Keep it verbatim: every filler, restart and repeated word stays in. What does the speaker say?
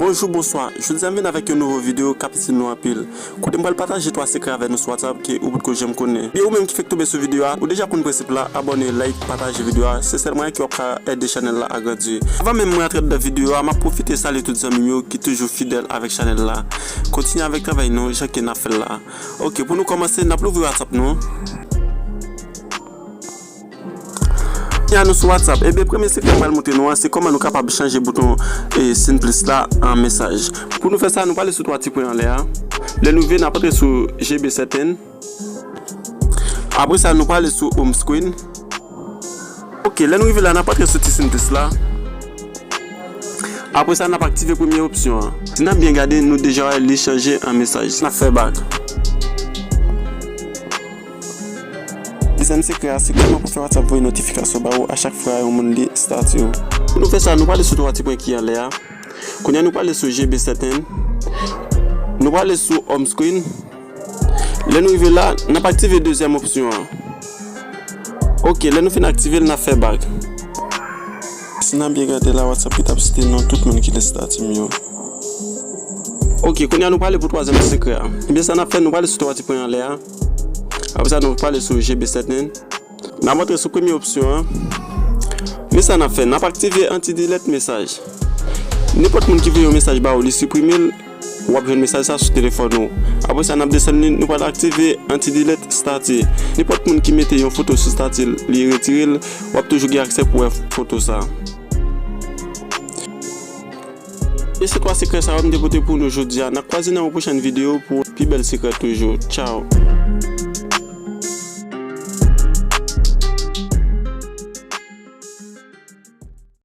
Bonjou, bonswa. Jodi a m vin avèk yon nouvo videyo k ap itil nou anpil. Kote m pral pataje twa sekrè avè nou sou WhatsApp ke ou potko janm konnen. Ebyen ou menm ki fèk tonbe sou videyo a, ou deja konn prensip la, abòne, like, pataje videyo a, se sèl mwayen ke w ap ka ede chanèl la agrandi. Avan menm mwen antre anndan videyo a, m ap pwofite salye tout zanmi m yo ki toujou fidèl avèk chanèl la. Kontinye avèk travay nou, jan ke n ap fè l la. Ok, pou nou kòmanse, n ap louvri WhatsApp nou. Kounye a nou sou WhatsApp. Ebyen, premye sekrè m pral montre nou an, se kòman nou kapab chanje bouton e, send plis la an mesaj. Pou nou fè sa, nou prale sou twa ti pwen anlè a. Lè nou rive, n ap antre sou G B Setting. Apre sa, nou prale sou Home Screen. Ok, lè nou rive la, n ap antre sou ti send plis la. Apre sa, n ap aktive premye opsyon an. Si n ap byen gade, nou deja wè li chanje an mesaj. N ap fè bak. Dezyèm sekrè a, se kòman pou fè WhatsApp voye notifikasyon ba ou a chak fwa yon moun li estati w. Pou nou fè sa, nou prale sou twa ti pwen ki anlè a. Kounye a, nou prale sou G B Setting. Nou prale sou Home Screen. Lè nou rive la, n ap aktive dezyèm opsyon an. Ok, lè nou fin aktive l, n ap fè bak. Si n ap byen gade la, WhatsApp ki t ap site non tout moun ki nan estati m yo. Ok, kounye a nou prale pou twazyèm sekrè a. Ebyen sa n ap fè, nou prale sou twa ti pwen anlè a. Apre sa, nou prale sou G B Setting. N ap antre sou premye opsyon an. Men sa n ap fè, n ap aktive anti-delete mesaj. Nenpòt moun ki voye yon mesaj ba ou, li siprime l, w ap jwenn mesaj sa sou telefòn ou. Apre sa, n ap desann li, nou pral aktive anti-delete stati. Nenpòt moun ki mete yon foto sou stati l, li retire l, w ap toujou gen aksè pou wè foto sa. E se twa sekrè sa yo m te pote pou nou jodi a. N ap kwaze nan yon pwochèn videyo pou pi bèl sekrè toujou. Tchao!